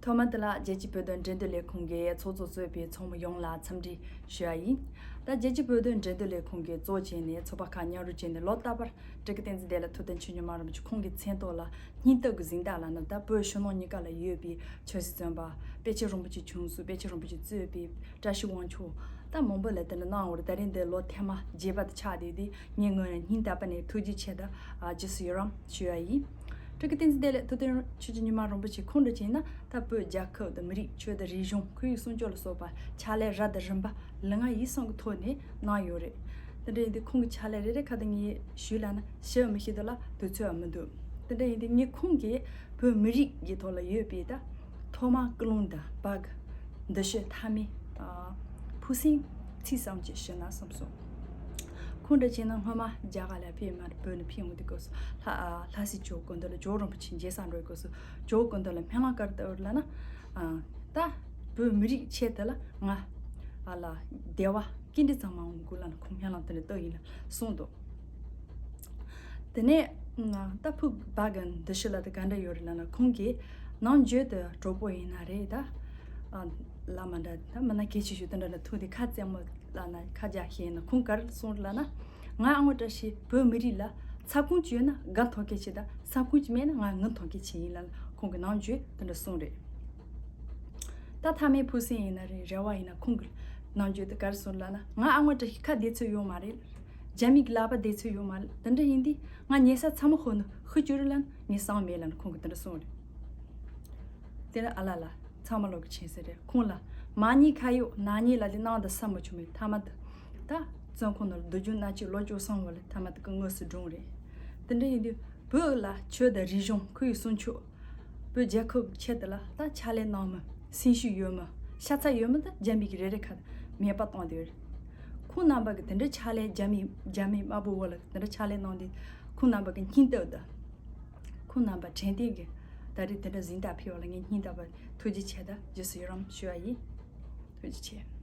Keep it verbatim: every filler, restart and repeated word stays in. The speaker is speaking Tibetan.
ཐོག་མ་དེ་ལ་རྒྱལ་སྤྱིའི་བོད་དོན་འགྲན་བསྡུར་ལས་ཁུངས་ཀྱི་ཚོགས་གཙོ་གཙོས་པའི་ཚོགས་མི་ཡོངས་ལ་འཚམས་འདྲི་ཞུ་བ་ཡིན། ད་རྒྱལ་སྤྱིའི་བོད་དོན་འགྲན་བསྡུར་ལས་ཁུངས་ཀྱིས་གཙོ་བྱས་ནས་ཚོགས་པ་ཁག་མཉམ་རུབ་བྱས་ནས་ལོ་རྟག་པར་སྤྲུལ་སྐུ་བསྟན་འཛིན་བདེ་ལེགས་ཐུབ་བསྟན་ཆོས་འབྱོར་མ་རིན་པོ་ཆེ་ཁོང་གི་མཚན་ཐོག་ལ་སྙིང་སྟོབས་ཀྱི་གཟེངས་རྟགས་ལབ་ན། ད་བོད་ཕྱི་ནང་གཉིས་ཀ་ལ་ཡོད་པའི་ཆོས་སྲིད་བཙོན་པ་དཔལ་ཆེན་རིན་པོ་ཆེ་ཆུང་ཤོས། དཔལ་ཆེན་རིན་པོ་ཆེ་གཙོས་པའི་བཀྲ་ཤིས་དབང་ཕྱུག་ད་མང་པོ་ལ་དེ་འདྲ་གནང་ཡོད་རེད། ད་རིང་འདི་ལོ་ཐེངས་མ་བརྒྱད་པ་དེ་ཆགས་བསྡད་དེ། ངས་ངོས་ནས་སྙིང་ཐག་པ་ནས་ཐུགས་རྗེ་ཆེ་དང་རྗེས་སུ་ཡི་རང་ཞུ་ཡ་ཡིན། སྤྲུལ་སྐུ་བསྟན་འཛིན་བདེ་ལེགས་ཐུབ་བསྟན་ཆོས་རྗེ་ཉི་མ་རིན་པོ་ཆེ་ཁོང་འདྲ་བྱས་ན་ད་བོད་རྒྱལ་ཁབ་དང་མི་རིགས། ཆོས་དང་རིག་གཞུང་། ཁོར་ཡུག་སྲུང་སྐྱོབ་ལ་སོགས་པ་ཕྱག་ལས་རབ་དང་རིམ་པ་ལུས་ངག་ཡིད་གསུམ་གྱི་ཐོག་ནས་གནང་ཡོད་རེད། དེ་འདྲ་ཡིན་དུས་ཁོང་གི་ཕྱག་ལས་རེ་རེ་ཁ་ཐུག་ངས་ཞུས་ལབ་ན་ཞུ་མི་ཤེས་དོ་ལ་དུས་ཚོད་མི་འདུག་དེ་འདྲ་ཡིན་དུས་ངས་ཁོང་གིས་བོད་མི་རིགས་ཀྱི་ཐོག་ལ་ཡོད་པའི་ད་ཐོག་མ་ཀུན་སློང་དང་བར་གྱི་འདུ་ཤེས་མཐའ་མའི་ཕུགས་བསམ་ཚིག་གསུམ་ཅིག་ཞུས་ན་བསམ་སོང་། ཁོང་འདྲ་བྱས་ན་སྔོན་མ་རྒྱ་གར་ལ་ཕེབས་མ་རེད། བོད་ནས་ཕེབས་འོང་དུས་སྐབས་སུ་ལྷ་ལྷ་སའི་ཇོ་བོ་སྐུ་མདུན་ལ། ཇོ་བོ་རིན་པོ་ཆེ་མཇལ་ས་འགྲོ་བའི་སྐབས་སུ་ཇོ་བོ་སྐུ་མདུན་ལ་སྨོན་ལམ་ག་རེ་བཏབ་ཡོད་ལབ་ན། ད་བོད་མི་རིགས་ཆེད་དུ་ལ་ང་ཨ་ལ་བདེ་བ་སྐྱིད་འདི་ཚང་མ་འོང་དགོས་ལབ་ནས་ཁོང་སྨོན་ལམ་དེ་འདྲ་བཏབ་ཡིན་ལ་གསུངས་འདུག་དེ་ནས་ད་བོད་པ་གི་འདུ་ཤེས་ལ་དེ་ག་འདྲ་ཡོད་རེད་ལབ་ན། ཁོང་གིས་ནམ་རྒྱུན་དུ་གྲོགས་པོ་ཡིན་ན་རེད། ད་ཨ་བླ་མ་འདྲ་ད་མི་སྣ་གལ་ཆེ་ཤོས་དེ་འདྲ་ལ་ཐུག་དུས་ཁ་རྩེད་མོ་ལབ་ན་ཁ་རྒྱག་ཤེས་ཡིན་ན། ཁོང་ག་རེ་གསུངས་རེད་ལབ་ན། ང་ཨ་ངོ་བཀྲ་ཤིས་བོད་མི་རིགས་ལ་ཚ་ཁུངས་ཅིག་ཡོད་ན་དགའ་མཐོང་མཁན་ཅིག་དང་། ཚ་ཁུངས་ཅིག་མེད་ན་ང་ངུ་མཐོང་མཁན་ཅིག་ཡིན་ལབ་ཁོང་གིས་ནམ་རྒྱུན་དེ་འདྲ་གསུངས་རེད། ད་མཐའ་མའི་ཕུགས་བསམ་ཡིན་ན་རེད། རེ་བ་ཡིན་ན། ཁོང་གིས་ནམ་རྒྱུན་དུ་ག་རེ་གསུངས་ལབ་ན། ང་ཨ་ངོ་བཀྲ་ཤིས་ཁ་བདེ་ཚོད་ཡོད་མ་རེད། རྒྱ་མི་གི་ལག་པ་བདེ་ཚོད་ཡོད་མ་རེད། དེ་འདྲ་ཡིན་དུས་ང་ཉལ་ས་ཚང་མ་ཧོ་ནུ་ཤི་རྒྱུ་རེད་ལབ་ན་ངས་བསམ་མེད་ལབ་ནས་ཁོང་གིས་དེ་འདྲ་གསུངས་རེད། དེ་ལ་ཨ་ལ་ལ་ཚང་མ་ལོག་གི་ཆེན་ཟེར་རེད། ཁོང་ལ་མ་ཉེས་ཁ་གཡོག་ན་ཉེས་ལ་དེ་གནང་དུ་ས་མ་བྱུང་མེད། ཐ་མ་དུ་ད་བཙོན་ཁང་ནང་ལ་སྡུག་རྒྱུ་མནར་གཅོད་ལོ་བཅུ་གསུམ་བར་ལ་ཐ་མ་དུ་གི་དངོས་སུ་བགྲོངས་རེད། དེ་འདྲ་ཡིན་དུས་བོད་ལ་ཆོས་དང་རིག་གཞུང་། ཁོར་ཡུག་སྲུང་སྐྱོབ། བོད་རྒྱལ་ཁབ་ཆེད་དུ་ལ་ད་ཕྱག་ལས་གནང་མི། སེམས་ཤུགས་ཡོད་མི། ཤ་ཚ་ཡོད་མི་ད་རྒྱ་མི་གི་རེ་རེ་ཁ་མེད་པ་བཏང་དེ་རེད། ཁོང་རྣམ་པ་གི་དེ་འདྲ་ཕྱག་ལས། རྒྱ་མི་རྒྱ་མི་དམར་པོ་འོག་ལ་དེ་འདྲ་ཕྱག་ལས་གནང་དུས་ཁོང་རྣམ་པ་གི་སྙིང་སྟོབས་དང་། ཁོང་རྣམ་པ་དྲན་རྟེན་གྱི་ད་རེས་དེ་འདྲ་གཟེངས་རྟགས་ཕུལ་བ་ལ་ངས་སྙིང་ཐག་པ་ཐུགས་རྗེ་ཆེ་དང་རྗེས་སུ་ཡི་རང་ཞུ་བ་ཡིན། ཐུགས་རྗེ་ཆེ།